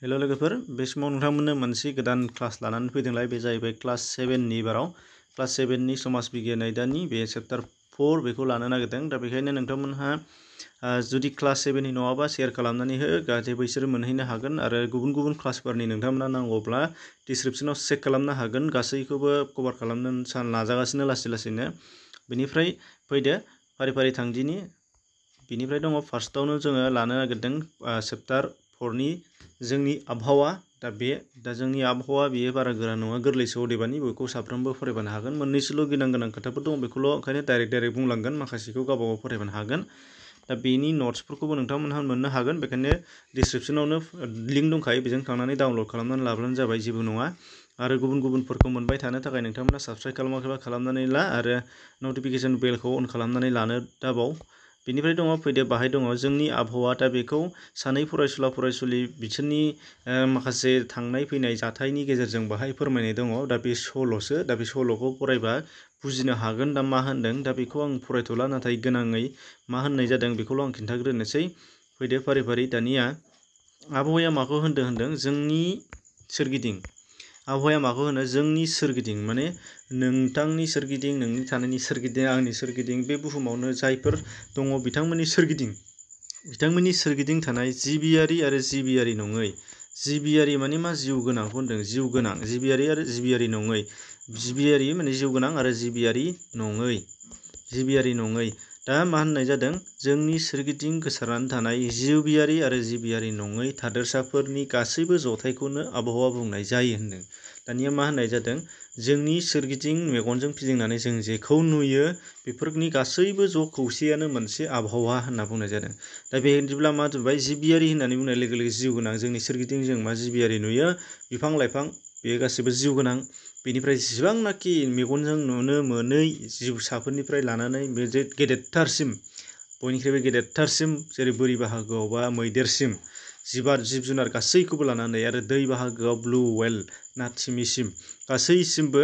Hello लोगोफोर बे समाव नोंथांमोननो मोनसे गोदान क्लास लानानै फैदोंलाय बे जाहैबाय क्लास 7 नि बाराव क्लास 7 नि समाज बिगियान आयदानि बे चैप्टार 4 बेखौ लानो नागिरदों दा बेखायनो नोंथांमोनहा जुदि क्लास 7 नि नङाबा शेयार खालामनानै हो जाहाथे बिसोर मोनहैनो हागोन आरो गुबुन गुबुन क्लासफोरनि नोंथांमोना नांगौब्ला डिस्क्रिप्शनाव चेक खालामनो हागोन गासैखौबो कभार खालामनो नाजागासिनो लासैनो बेनिफ्राय फैदो फारि फारि थांदिनि बिनिफ्राय दङ फार्स्टआवनो जोङो लानो नागिरदों चैप्टार 4 नि जोंनि आबहावा दा जोंनि आबहावा बियो बारा गोरा नङा गोरलैसो अदेबानि बेखौ साफ्रोमबो फरायबानो हागोन मोननैसोल' गोनां खोथाफोर दं बेखौल' ओंखायनो डाइरेक्ट बुंलांगोन माखासेखौ गावबागाव फरायबानो हागोन दा बेनि नोट्सफोरखौबो नोंथांमोनहा मोननो हागोन बेखायनो डिस्क्रिप्शनावनो लिंक दंखायो बेजों थांनानै डाउनलड खालामनानै लाब्लानो जाबाय जेबो नङा आरो गुबुनफोरखौ मोनबाय थानो थाखाय नोंथांमोना साबस्क्राइब खालामाखैबा खालामनानै ला आरो नटिफिकेशन बेलखौ अन खालामनानै लानो दाबाव बेनिफ्राय दङ फैदो बाहाय दङ जोंनि आबहावा दा बेखौ सानै फरायसुला बिसोरनि माखासे थांनाय फैनाय जाथायनि गेजेरजों बाहाय फोरमायनाय दङ दा बे सल'सो दा बे सल'खौ फरायबा बुजिनो हागोन दा मा होनदों दा बेखौ आं फरायथ'ला नाथाय गोनाङै मा होननाय जादों बेखौल' आं खिन्थाग्रोनोसै फैदो फारि फारि दानिया आबहावाया माखौ होनदों जोंनि सोरगिदिं आबहावाया माखौ होनो जोंनि सोरगिदिं माने नोंथांनि सोरगिदिं नोंनि थानायनि सोरगिदिं आंनि सोरगिदिं बे बुहुमावनो जायफोर दङ बिथांमोननि सोरगिदिं थानाय जिबियारि आरो जिबियारि नङै जिबियारि माने मा जिउ गोनांखौ होनदों जिउ गोनां जिबियारि आरो जिबियारि नङै जिबियारि माने जिउ गोनां आरो जिबियारि नङै दा मा होननाय जादों जोंनि सोरगिदिं गोसारनानै थानाय जिबियारि आरो जिबियारि नङै थादेरसाफोरनि गासैबो जथायखौनो आबहावा बुंनाय जायो होनदों दानिया मा होननाय जादों जोंनि सोरगिदिं मेगनजों फिदिंनानै जों जेखौ नुयो बेफोरनि गासैबो ज' खौसेयानो मोनसे आबहावा होनना बुंनाय जादों दा बेदिब्ला मा जाबाय जिबियारि होननानै बुंनाय लोगो लोगो जिउ गोनां जोंनि सोरगिदिं जों मा जिबियारि नुयो बिफां लाइफां बेयो गासैबो जिउ गोनां बेनिफ्राय जेसेबांनाखि मेगनजों नुनो मोनै जिउसाफोरनिफ्राय लानानै बे गेदेरथारसिम बयनिख्रुइबो गेदेरथारसिम जेरै बोरि बाहागोआव बा मैदेरसिम जिब जुनार गासैखौबो लानानै आरो दै बाहागोआव ब्लु व्हेल ना थिमिसिम गासैसिमबो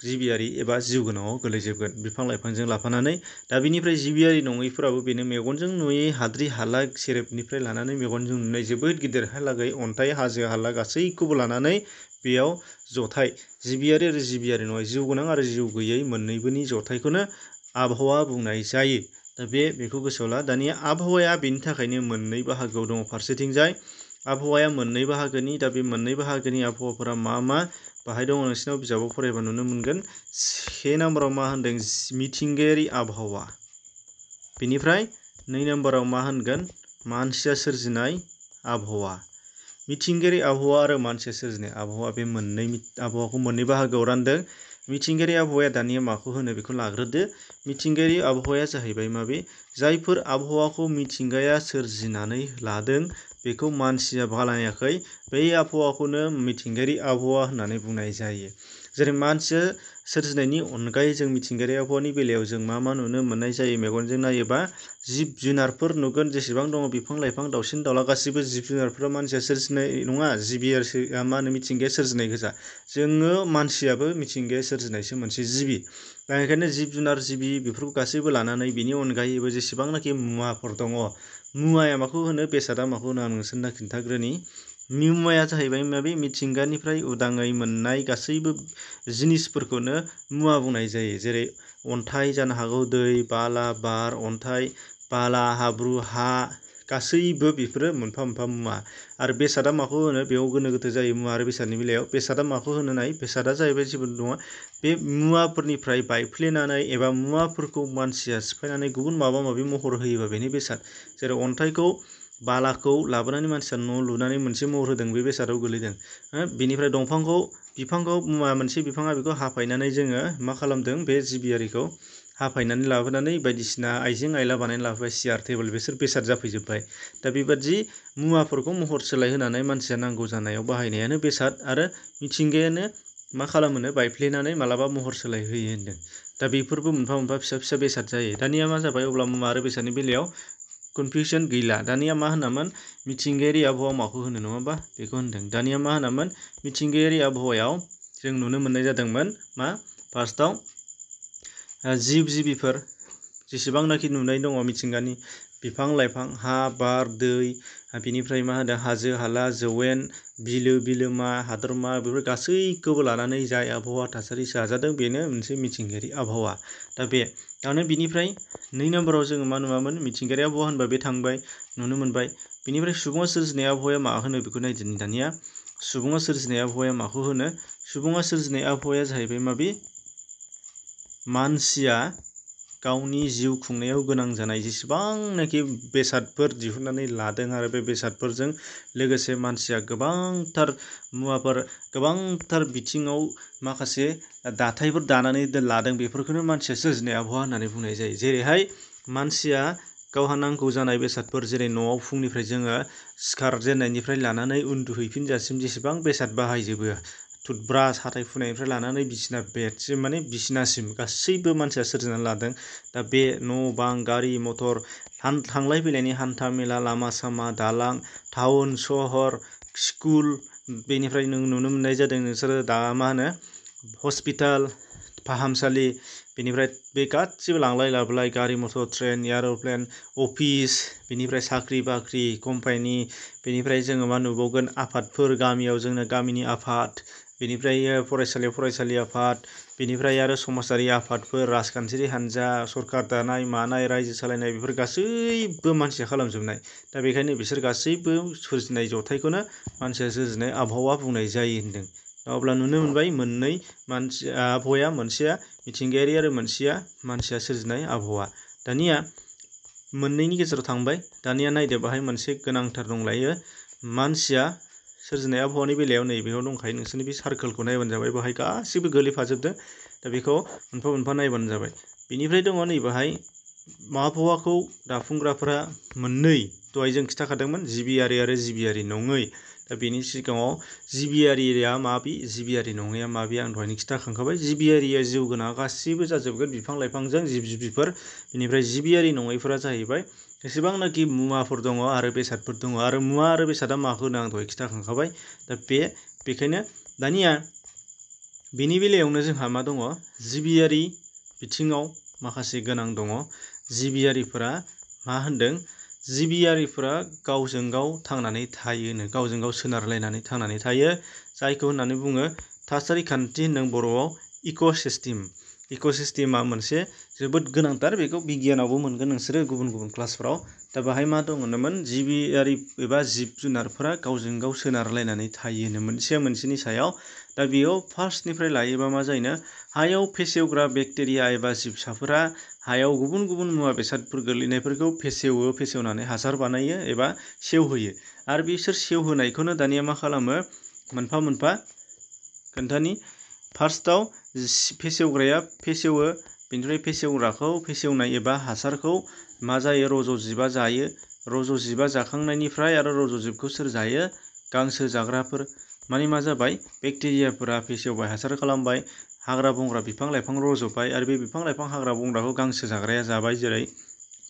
जिबियारि एबा जिउ गोनाङाव गोलैजोबगोन बिफां लाइफांजों लाफानानै दा बिनिफ्राय जिबियारि नङैफोराबो बेनो मेगनजों नुयै हाद्रि हाला सेरेबनिफ्राय लानानै मेगनजों नुनाय जोबोद गिदिरहालागै अन्थाइ हाजो हाला गासैखौबो लानानै बेयाव जथाय जिबियारि आरो जिबियारि नङै जिउ गोनां आरो जिउ गैयै मोननैबोनि जथायखौनो आबहावा बुंनाय जायो दा बेखौ गोसोआव ला दानिया आबहावाया बेनि थाखायनो मोननै बाहागोआव दङ फारसेथिंजाय आबहावाया मोननै बाहागोनि दा बे मोननै बाहागोनि आबहावाफोरा मा बाहाय दङ नोंसिनाव बिजाबाव फरायबा नुनो मोनगोन से नाम्बाराव मा होनदों मिथिंगायारि आबहावा बेनिफ्राय 2 नाम्बाराव मा होनगोन मानसिया सोरजिनाय आबहावा मिथिंगायारि आबहावा आरो मानसिया सोरजिनाय आबहावा बे मोननै आबहावाखौ मोननै बाहागोआव रानदों मिथिंगायारि आबहावाया दानिया माखौ होनो बेखौ लाग्रोदो मिथिंगायारि आबहावाया जाहैबाय माबे जायफोर आबहावाखौ मिथिंगाया सोरजिनानै लादों बेखौ मानसिया बानायाखै बै आबहावाखौनो मिथिंगायारि आबहावा होननानै बुंनाय जायो जेरै मानसिया सोरजिनायनि अनगायै जों मिथिंगायारि आबहावानि बेलायाव जों मा नुनो मोननाय जायो मेगनजों नायोबा जिब जुनारफोर नुगोन जेसेबां दङ बिफां लाइफां दाउसिन दाउला गासैबो जिब जुनारफोरा मानसिया सोरजिनाय नङा जिबियारिया मा होनो मिथिंगाया सोरजिनाय गोजा जोङो मानसियाबो मिथिंगाया सोरजिनायसो मोनसे जिबि दा बेखायनो जिब जुनार जिबि बेफोरखौ गासैबो लानानै बेनि अनगायैबो जेसेबांनाखि मुवाफोर दङ मुवाया माखौ होनो बेसादा माखौ होनो आं नोंसोरनो खिन्थाग्रोनि मुवाया जाहैबाय माबे मिथिंगानिफ्राय उदाङै मोननाय गासैबो जिनिसफोरखौनो मुवा बुंनाय जायो जेरै अन्थाइ जानो हागौ दै बाला बार अन्थाइ बाला हाब्रु हा गासैबो बेफोरो मोनफा मुवा आरो बेसादा माखौ होनो बेयाव गोनो गोथो जायो मुवा आरो बेसादनि बेलायाव बेसादा माखौ होनो नाय बेसादा जाहैबाय जेबो नङा बे मुवाफोरनिफ्राय बायफ्लेनानै एबा मुवाफोरखौ मानसिया सिफायनानै गुबुन माबा माबि महर होयोबा बेनि बेसाद जेरै अन्थाइखौ बालाखौ लाबोनानै मानसिया न' लुनानै मोनसे महर होदों बे बेसादाव गोलैदों बेनिफ्राय बिफांखौ मुवा मोनसे बिफाङा बेखौ हाफायनानै जोङो मा खालामदों बे जिबियारिखौ हाफायनानै लाबोनानै बायदिसिना आइजें आइला बानायनानै लाबोबाय सियार टेबोल बिसोर बेसाद जाफैजोब्बाय दा बेबादि मुवाफोरखौ महर सोलाय होनानै मानसिया नांगौ जानायाव बाहायनायानो बेसाद आरो मिथिंगायानो मा खालामोनो बायफ्लेनानै मालाबा महर सोलाय होयो होनदों दा बेफोरबो मोनफा फिसा बेसाद जायो दानिया मा जाबाय अब्ला मुवा आरो बेसादनि बेलायाव कनफिउसन गैला दानिया मा होनामोन मिथिंगायारि आबहावा माखौ होनो नङा होमबा बेखौ होनदों दानिया मा होनामोन मिथिंगायारि आबहावायाव जों नुनो मोननाय जादोंमोन मा फार्स्टआव जिबिफोर जेसेबांनाखि नुनाय दङ मिथिंगानि बिफां लाइफां हा बार दै बिनिफ्राय मा होनदों हाजो हाला जौवेन बिलो बिलोमा हादरमा बेफोर गासैखौबो लानानै जाय आबहावा थासारि जाजादों बेनो मोनसे मिथिंगायारि आबहावा। दा बे आरो बिनिफ्राय 2 नम्बराव जोङो मा नुवामोन मिथिंगायारि आबहावा होनबा बे थांबाय नुनो मोनबाय। बिनिफ्राय सुबुङा सोरजिनाय आबहावाया मा होनो बेखौ नायदिनि दानिया। सुबुङा सोरजिनाय आबहावाया माखौ होनो? सुबुङा सोरजिनाय आबहावाया जाहैबाय माबे मानसिया गावनि जिउ खुंनायाव गोनां जानाय जेसेबांनाखि बेसादफोर दिहुननानै लादों आरो बे बेसादफोरजों लोगोसे मानसिया गोबांथार मुवाफोर गोबांथार बिथिङाव माखासे दाथायफोर दानानै लादों बेफोरखौनो मानसिया सोरजिनाय आबहावा होननानै बुंनाय जायो। जेरैहाय मानसिया गावहा नांगौ जानाय बेसादफोर जेरै न'आव फुंनिफ्राय जोङो सिखारजेननायनिफ्राय लानानै उन्दुहैफिनजासिम जेसेबां बेसाद बाहायजोबो टुथब्रास हाथाय फुनायनिफ्राय लानानै बिसिना बेडसिम माने बिसिनासिम गासैबो मानसिया सोरजिनानै लादों। दा बे न' बां गारि मथर थांलाय फैलायनि हान्था मेला लामा सामा दालां टाउन सहर स्कुल बेनिफ्राय नों नुनो मोननाय जादों नोंसोरो दा मा होनो हस्पिटाल फाहामसालि बेनिफ्राय बे गासिबो लांलाय लाबोलाय गारि मथर ट्रेन एर'प्लेन अफिस बेनिफ्राय साख्रि बाख्रि कम्पानि बेनिफ्राय जोङो मा नुबावगोन आफादफोर गामियाव जोंनो गामिनि आफाद बेनिफ्राय फरायसालियाव फरायसालि आफाद बेनिफ्राय आरो समाजारि आफादफोर राजखान्थियारि हान्जा सरकार दानाय मानाय रायजो सालायनाय बेफोर गासैबो मानसिया खालामजोबनाय। दा बेखायनो बिसोर गासैबो सोरजिनाय जथायखौनो मानसिया सोरजिनाय आबहावा बुंनाय जायो होनदों। अब्ला नुनो मोनबाय मोननै मानसि आबहावाया मोनसेया मिथिंगायारि आरो मोनसेया मानसिया सोरजिनाय आबहावा। दानिया मोननैनि गेजेराव थांबाय दानिया नायदो बाहाय मोनसे गोनांथार दंलायो मानसिया सोरजिनाय आबहावानि बेलायाव नैबेयाव दंखायो नोंसोरनि बे सार्कोलखौ नायबानो जाबाय बाहाय गासिबो गोलैफाजोबदों। दा बेखौ मोनफा मोनफा नायबानो जाबाय। बेनिफ्राय दङ नै बाहाय आबहावाखौ दाफुंग्राफोरा मोननै दहाय जों खिथाखादोंमोन जिबियारि आरो जिबियारि नङै। दा बेनि सिगाङाव जिबियारिया माबि जिबियारि नङैया माबि आं दहायनो खिथाखांखाबाय। जिबियारिया जिउ गोनां गासैबो जाजोबगोन बिफां लाइफांजों जिब जिबिफोर। बेनिफ्राय जिबियारि नङैफोरा जाहैबाय जेसेबांनाखि मुवाफोर दङ आरो बेसादफोर दङ आरो मुवा आरो बेसादा माखौ होनो आं दहाय खिथाखांखाबाय। दा बेखायनो दानिया बेनि बेलायावनो जोंहा मा दङ जिबियारि बिथिङाव माखासे गोनां दङ। जिबियारिफोरा मा होनदों जिबियारिफोरा गावजों गाव थांनानै थायोनो गावजों गाव सोनारलायनानै थांनानै थायो जायखौ होननानै बुङो थासारि खान्थि होनदों बर'आव इक'सिस्टेम। इक'सिस्टेमा मोनसे जोबोद गोनांथार बेखौ बिगियानावबो मोनगोन नोंसोरो गुबुन गुबुन क्लासफोराव। दा बाहाय मा दङमोन जिबियारि एबा जिब जुनारफोरा गावजों गाव सोनारलायनानै थायोनो मोनसेया मोनसेनि सायाव। दा बेयाव फार्स्टनिफ्राय लायोबा मा जायोनो हायाव फेसेवग्रा बेक्टेरिया एबा जिबसाफोरा हायाव गुबुन गुबुन मुवा बेसादफोर गोलैनायफोरखौ फेसेवनानै हासार बानायो एबा सेवहोयो। आरो बिसोर सेवहोनायखौनो दानिया मा खालामो मोनफा मोनफा खोन्थानि। फार्स्टआव फेसेवग्राया फेसेवो बेनिफ्राय फेसेवग्राखौ फेसेवनाय एबा हासारखौ मा जायो रज'जिबा जायो। रज'जिबा जाखांनायनिफ्राय आरो रज'जिबखौ सोर जायो गांसो जाग्राफोर माने मा जाबाय बेक्टेरियाफोरा फेसेवबाय हासार खालामबाय हाग्रा बंग्रा बिफां लाइफां रज'बाय आरो बे बिफां लाइफां हाग्रा बंग्राखौ गांसो जाग्राया जाबाय जेरै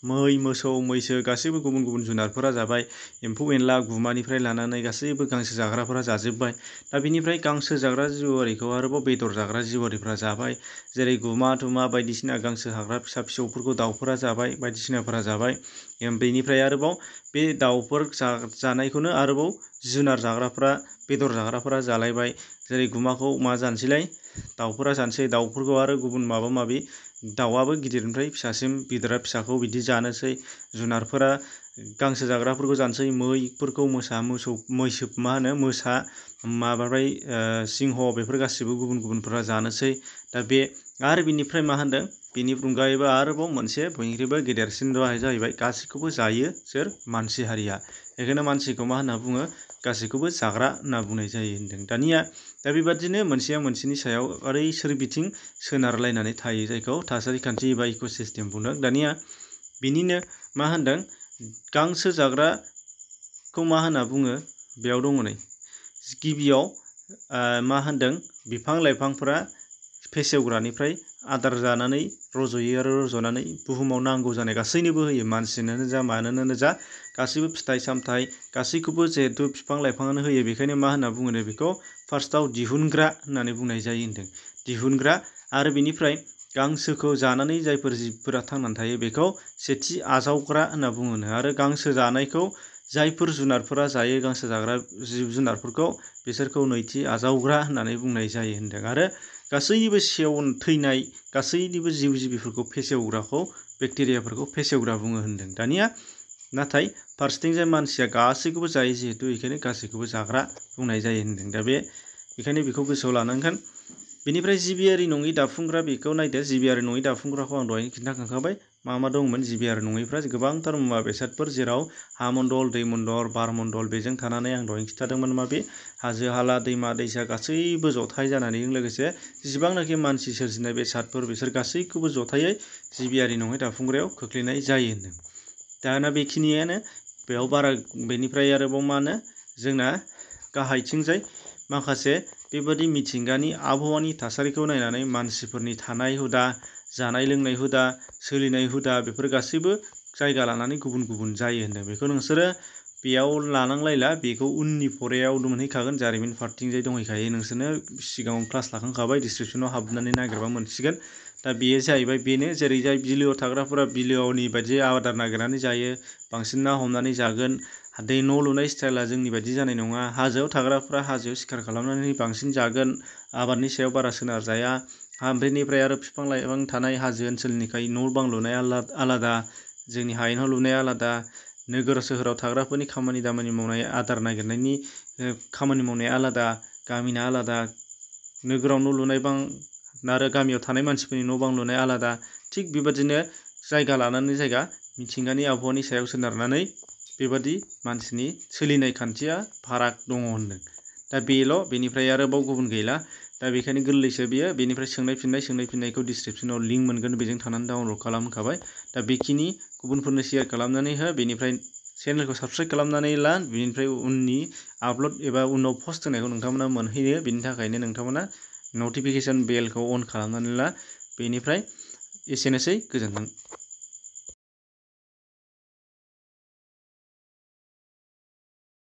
मै मोसौ मैसो गासैबो गुबुन गुबुन जुनारफोरा जाबाय एम्फौ एनला गुमानिफ्राय लानानै गासैबो गांसो जाग्राफोरा जाजोब्बाय। दा बेनिफ्राय गांसो जाग्रा जिउआरिखौ आरोबाव बेदर जाग्रा जिउआरिफ्रा जाबाय जेरै गुमा थुमा बायदिसिना गांसो हाग्रा फिसा फिसौफोरखौ दाउफोरा जाबाय बायदिसिनाफोरा जाबाय। बेनिफ्राय आरोबाव बे दाउफोर जानायखौनो आरोबाव जुनार जाग्राफ्रा बेदर जाग्राफोरा जालायबाय जेरै गुमाखौ मा जानोसैलाय दाउफोरा जानोसै दाउफोरखौ आरो गुबुन माबा माबि दाउआबो गिदिरनिफ्राय फिसासिम गिदिरा फिसाखौ बिदि जानोसै जुनारफोरा गांसो जाग्राफोरखौ जानोसै मैफोरखौ मोसा मोसौ मैसो मा होनो मोसा माबाफ्राय सिंह बेफोर गासिबो गुबुन गुबुनफोरा जानोसै। दा बे आरो बिनिफ्राय मा होनदों बेनि अनगायैबो आरोबाव मोनसे बयनिख्रुइबो गेदेरसिन जाहैबाय गासैखौबो जायो सोर मानसि हारिया। बेखायनो मानसिखौ मा होनना बुङो गासैखौबो जाग्रा होनना बुंनाय जायो होनदों। दानिया दा बेबादिनो मोनसेया मोनसेनि सायाव ओरै सोरबिथिं सोनारलायनानै थायो जायखौ थासारि खान्थि एबा इक'सिस्टेम बुंदों। दानिया बिनिनो मा होनदों गांसो जाग्राखौ मा होनना बुङो बेयाव दङ नै गिबियाव मा होनदों बिफां लाइफांफोरा फेसेवग्रानिफ्राय आदार जानानै रज'यो आरो रज'नानै बुहुमाव नांगौ जानाय गासैनोबो होयो मानसिनोनो जा मानोनो जा गासैबो फिथाइ सामथाइ गासैखौबो जिहेथु बिफां लाइफाङानो होयो बेखायनो मा होनना बुङो बेखौ फार्स्टआव दिहुनग्रा होननानै बुंनाय जायो होनदों। दिहुनग्रा आरो बिनिफ्राय गांसोखौ जानानै जायफोर जिबफोरा थांनानै थायो बेखौ सेथि आजावग्रा होनना बुङोनो आरो गांसो जानायखौ जायफोर जुनारफोरा जायो गांसो जाग्रा जिब जुनारफोरखौ बिसोरखौ नैथि आजावग्रा होननानै बुंनाय जायो होनदों। आरो गासैनिबो थैनाय गासैनिबो जिउ जिबिफोरखौ फेसेवग्राखौ बेक्टेरियाफोरखौ फेसेवग्रा बुङो होनदों। दानिया नाथाय फारसेथिंजाय मानसिया गासैखौबो जायो जिहेतु बेखायनो गासैखौबो जाग्रा बुंनाय जायो होनदों। दा बेखायनो बेखौ गोसोआव लानांगोन। बेनिफ्राय जिबियारि नङि दाफुंग्रा बेखौ नायदो। जिबियारि नङि दाफुंग्राखौ आं दहाय खिन्थाखांखाबाय मा दंमोन। जिबियारि नङिफ्रा गोबांथार मुवा बेसादफोर जेराव हा मण्डल, दै मण्डल, बार मण्डल बेजों थानानै आं दहाय खिन्थादोंमोन बे हाजो हाला दैमा दैसा गासैबो जथाय जानायजों लोगोसे जेसेबांनाखि मानसि सोरजिनाय बेसादफोर बिसोर गासैखौबो जथायै जिबियारि नङि दाफुंग्रायाव खोख्लैनाय जायो होनदों। दाना बेखिनियानो बेयाव बारा बेनिफ्राय आरोबाव जोंना गाहायथिंजाय माखासे बेबादि मिथिंगानि आबहावानि थासारिखौ नायनानै मानसिफोरनि थानाय हुदा, जानाय लोंनाय हुदा, सोलिनाय हुदा बेफोर गासैबो जायगा लानानै गुबुन गुबुन जायो होनदों। बेखौ नोंसोरो बेयाव लानांलायला, बेखौ उननि फरायाव मोनहैखागोन। जारिमिन पार्टथिंजाय दंहैखायो, नोंसोरनो सिगाङाव क्लास लाखांखाबाय, डिसक्रिपसनाव हाबनानै नागिरबा मोनसिगोन। दा बेयो जाहैबाय बेनो जेरैजाय बिलोआव थाग्राफोरा बिलोआवनि बायदि आदार नागिरनानै जायो, बांसिन ना हमनानै जागोन। न' लुनाय स्टाइला जोंनि बायदि जानाय नङा। हाजोआव थाग्राफ्रा हाजोआव सिखार खालामनानै बांसिन जागोन, आबादनि सायाव बारा सोनार जाया। बेनिफ्राय आरो बिफां लाइफां थानाय हाजो ओनसोलनिखाय न' बां लुनाया आलादा, जोंनि हायेनाव लुनाया आलादा। नोगोर सोहोराव थाग्राफोरनि खामानि दामानि मावनाय, आदार नागिरनायनि खामानि मावनाया आलादा, गामिना आलादा। नोगोराव न' लुनाय आरो गामियाव थानाय मानसिफोरनि न' बां लुनाया आलादा। थिग बेबादिनो जायगा लानानै जायगा मिथिंगानि आबहावानि सायाव सोनारनानै बेबादि मानसिनि सोलिनाय खान्थिया फाराग दङ होनदों। दा बेनिफ्राय आरोबाव गुबुन गैला। दा बेखायनो गोरलैसो बियो। बेनिफ्राय सोंनाय फिननायखौ डिसक्रिपसनाव लिंक मोनगोन, बेजों थानानै डाउनलड खालामखाबाय। दा बेखिनि गुबुनफोरनो शेयार खालामनानै हो। बेनिफ्राय चेनेलखौ साबस्क्राइब खालामनानै ला। बेनिफ्राय उननि आपल'ड एबा उनाव पस्ट होनायखौ नोंथांमोना मोनहैयो। बेनि थाखायनो नोंथांमोना नटिफिकेसन बेलखौ अन खालामनानै ला। बेनिफ्राय एसेनोसै, गोजोन्थों।